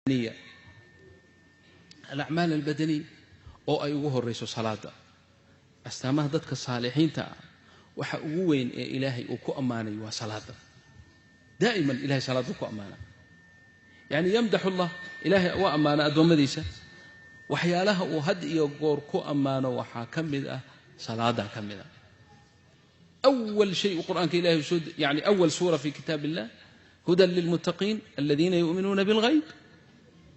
Albadaniya, alacmaal albadaniya oo ay ugu horeyso salaada. Astaamaha dadka saalixiinta ah waxa ugu weyn ee Ilaahay uu ku ammaanay waa salaada. Daa'iman Ilahay salaada ku ammaana, yani yamdaxu Allah, Ilaahay waa ammaana addoommadiisa. Waxyaalaha uu had iyo goor ku ammaano waxaa ka mid ah salaada ka mid ah. Awal shay uu Qur'aanka Ilahay soo, yani awal suura fi kitaab illah, hudan lilmuttaqiin aladiina yu'minuuna bilghayb.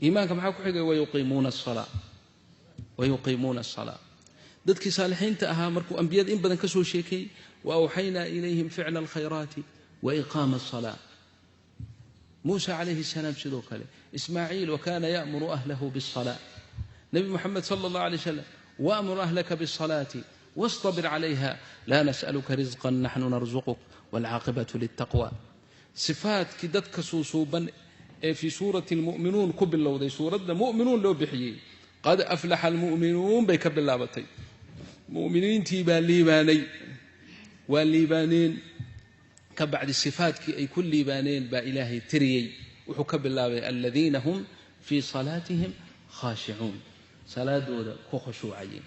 Iimaanka maxaa ku xigay? Wayuqiimuuna asalaa, wayuqiimuuna asalaa. Dadkii saalixiinta ahaa markuu ambiyada in badan ka soo sheekeeyey, wa awxaynaa ilayhim ficla alkhayraati wa iqaama asalaa. Muusa calayhi salaam sidoo kale, Ismaaciil wa kana ya'muru ahlahu biاlsalaa. Nebi Moxamed sala allah alay wasalam, waamur ahlaka biاlsalaati wastabir calayha laa nas'aluka risqan naxnu narzuquk waalcaaqibatu liltaqwa. Sifaadkii dadka suusuuban ee fii suurati almu'minuun ku bilowday, suuradda mu'minuun loo bixiyey, qad aflaxa almu'minuun bay ka bilaabatay. Mu'miniintii baa liibaanay, waa liibaaneen. Ka bacdi sifaadkii ay ku liibaaneen baa Ilaahay tiriyey. Wuxuu ka bilaabay aladiina hum fii salaatihim khaashicuun, salaadooda ku khushuucayeen.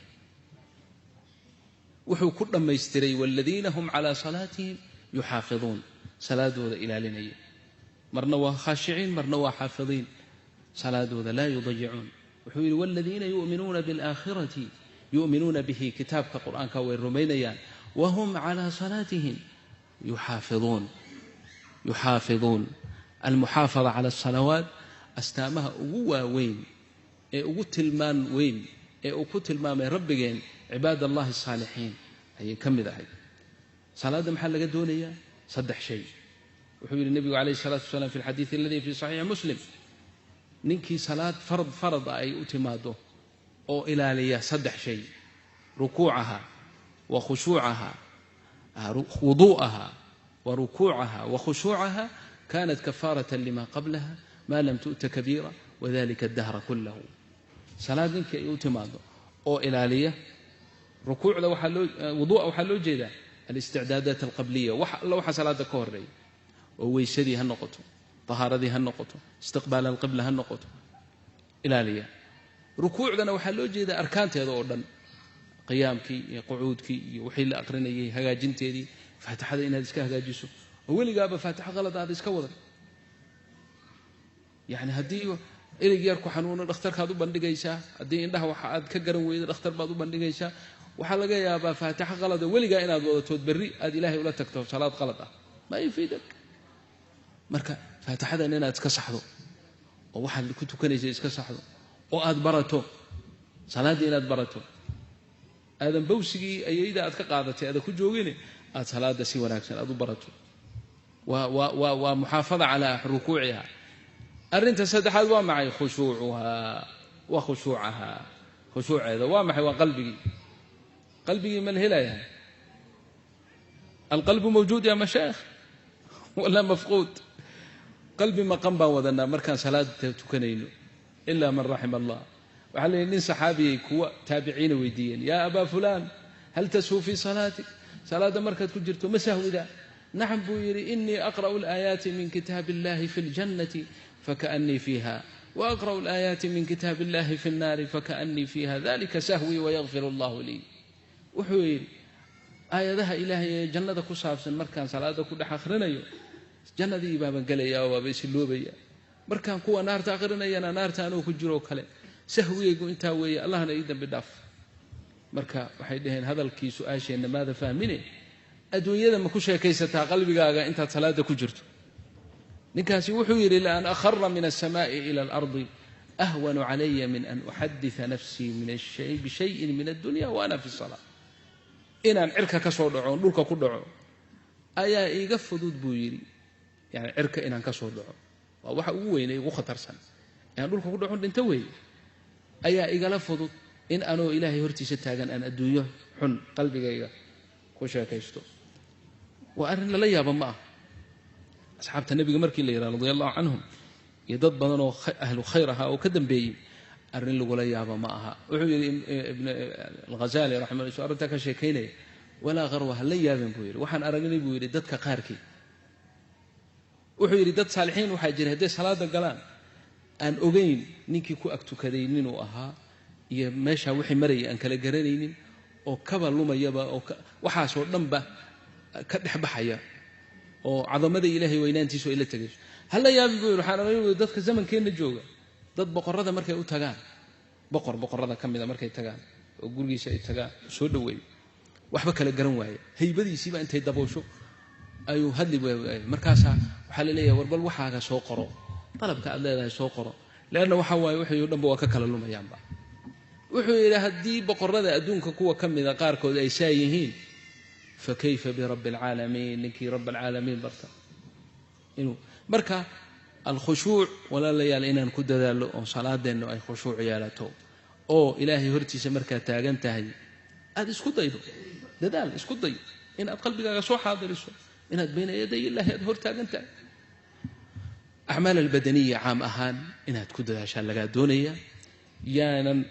Wuxuu ku dhammaystiray waladiina hum calaa salaatihim yuxaafiduun, salaadooda ilaalinaya. Marna waa khaashiciin, marna waa xaafidiin, salaadooda laa yudayicuun. Wuxuu yidhi waladiina yu'minuuna bialaakhirati yu'minuuna bihi, kitaabka Qur'aanka way rumaynayaan, wahum calaa salaatihim yuxaafiduun, yuxaafiduun. Almuxaafada cala asalawaat astaamaha ugu waaweyn ee ugu tilmaan weyn ee uu ku tilmaamay rabbigeen cibaad allahi asaalixiin ayay ka mid ahayd. Salaadda maxaa laga doonayaa? Saddex shay. Wuxuu yidhi nebigu calayhi salatu wasalaam fi alxadiid aladi fi saxiixi Muslim, ninkii salaad farad ah ay u timaado oo ilaaliya saddex shay, rukuucaha wa khushuucaha, wuduu'aha wa rukuucaha wa khushuucaha, kanat kafaaratan lima qablaha ma lam tu'ta kabiira wadalika adahra kullahu. Salaad ninkii ay u timaado oo ilaaliya rukuucda, waxaa loo wuduu'a, waxaa loo jeedaa alisticdaadaat alqabliya, wax alla waxa salaada ka horeeya oo weysadii ha noqoto, tahaaradii ha noqoto, istiqbaal alqibla ha noqoto, ilaaliya. Rukuucdana waxaa loo jeedaa arkaanteeda oo dhan, qiyaamkii iyo qucuudkii iyo wixii la aqrinayay hagaajinteedii, faatixada inaad iska hagaajiso oo weligaaba faatixo qalad aad iska wadan. Yani haddii ilig yar ku xanuuno dhakhtarkaad u bandhigaysaa, haddii indhaha waxa aad ka garan weydo dhakhtar baad u bandhigaysaa. Waxaa laga yaabaa faatixo qalada weligaa inaad wadatood berri aad Ilaahay ula tagto salaad qalad ah, maa yufiidak. Marka faatixadan inaad iska saxdo oo waxaad ku tukanaysa iska saxdo oo aad barato salaaddii, inaad barato, aadan bawsigii ayayda aad ka qaadatay aadan ku joogine, aad salaada si wanaagsan aad u barato, waa muxaafada calaa rukuuciha. Arrinta saddexaad waa maxay? Khushuucuhaa wa khushuucahaa. Khushuuceeda waa maxay? Waa qalbigii. Qalbigii ma la helayaa? Alqalbu mawjuud ya mashaayikh wala mafquud? Qalbi maqan baan wadanaa markaan salaada tukanayno, ilaa man raxima Allah. Waxaa la yidhi nin saxaabiyay kuwa taabiciina weydiiyeen, yaa abaa fulaan, hal tashuu fii salaatik? Salaadda markaad ku jirto ma sahwida? Nacam, buu yidhi, inii aqra'u alaayaati min kitaab illahi fi ljannati fakaanii fiiha, waaqra'u alaayaati min kitaab illahi fi nnaari fakaanii fiiha, dalika sahwii wayakfir allahu lii. Wuxuu yidhi aayadaha Ilaahay ee jannada ku saabsan markaan salaada ku dhex akhrinayo jannadii baaban gelayaa oo waaba isiloobaya, markaan kuwa naarta akhrinayana naarta anoo ku jiroo kale. Sahwigaygu intaa weeye, Allahna ii dambi dhaaf. Marka waxay dhaheen, hadalkii su-aasheenna maada fahmine, adduunyada ma ku sheekaysataa qalbigaaga intaad salaada ku jirto? Ninkaasi wuxuu yidhi, laan akhara min alsamaa'i ila alardi ahwanu calaya min an uxadita nafsii bishayin min addunya wa ana fi salaa. Inaan cirka ka soo dhaco, dhulka ku dhaco ayaa iiga fudud, buu yidhi. Yani cirka inaan ka soo dhaco waa waxa ugu weynay, ugu khatarsan, inaan dhulka ku dhaco, dhinto weeye, ayaa igala fudud in anoo Ilaahay hortiisa taagan aan adduunyo xun qalbigayga ku sheekaysto. Waa arrin lala yaaba ma ah. Asxaabta nebiga markii la yidhaha radia allahu canhum iyo dad badan oo ahlu khayr ahaa oo ka dambeeyey, arrin lagula yaaba ma aha. Wuxuu yidhi Ibn Alghazali raximah, arrintaa ka sheekaynaya, walaa qarwa, ha la yaabin, buu yidhi, waxaan aragnay, buu yidhi, dadka qaarkii. Wuxuu yidhi dad saalixiin waxaa jira hadday salaada galaan Aan ogeyn ninkii ku ag tukaday ninuu ahaa iyo meeshaa wixii marayay aan kala garanaynin, oo kaba lumayaba, oo waxaasoo dhanba ka dhex baxaya, oo cadamada Ilaahay weynaantiisu ay la tegayso. Hala yaabin buu yidhi, waxaan dadka zamankeenna jooga, dad boqorrada markay u tagaan, boqor boqorrada ka mida markay tagaan oo gurigiisa ay tagaan, soo dhoweeyo, waxba kala garan waaye, haybadiisiiba intay daboosho ayuu hadli waaya. Markaasaa waxaa la leeyahay, war bal waxaaga soo qoro, dalabka aad leedahay soo qoro, leanna waxa waaye wixii o dhanba waa ka kala lumayaanba. Wuxuu yidhi, haddii boqorrada adduunka kuwa ka mida qaarkood ay saa yihiin, fa kayfa birabbi alcaalamiin? Ninkii rabb alcaalamiin barta inuu marka alkhushuuc. Walaalayaal, inaan ku dadaallo oo salaadeennu ay khushuuc yeelato, oo Ilaahay hortiisa markaad taagan tahay aada isku daydo, dadaal, isku day inaad qalbigaaga soo xaadiriso inaad bayna yaday Illaahi aad hor taagan tahay. Acmaal albadaniya caam ahaan inaad ku dadaashaan lagaa doonaya. Yaanan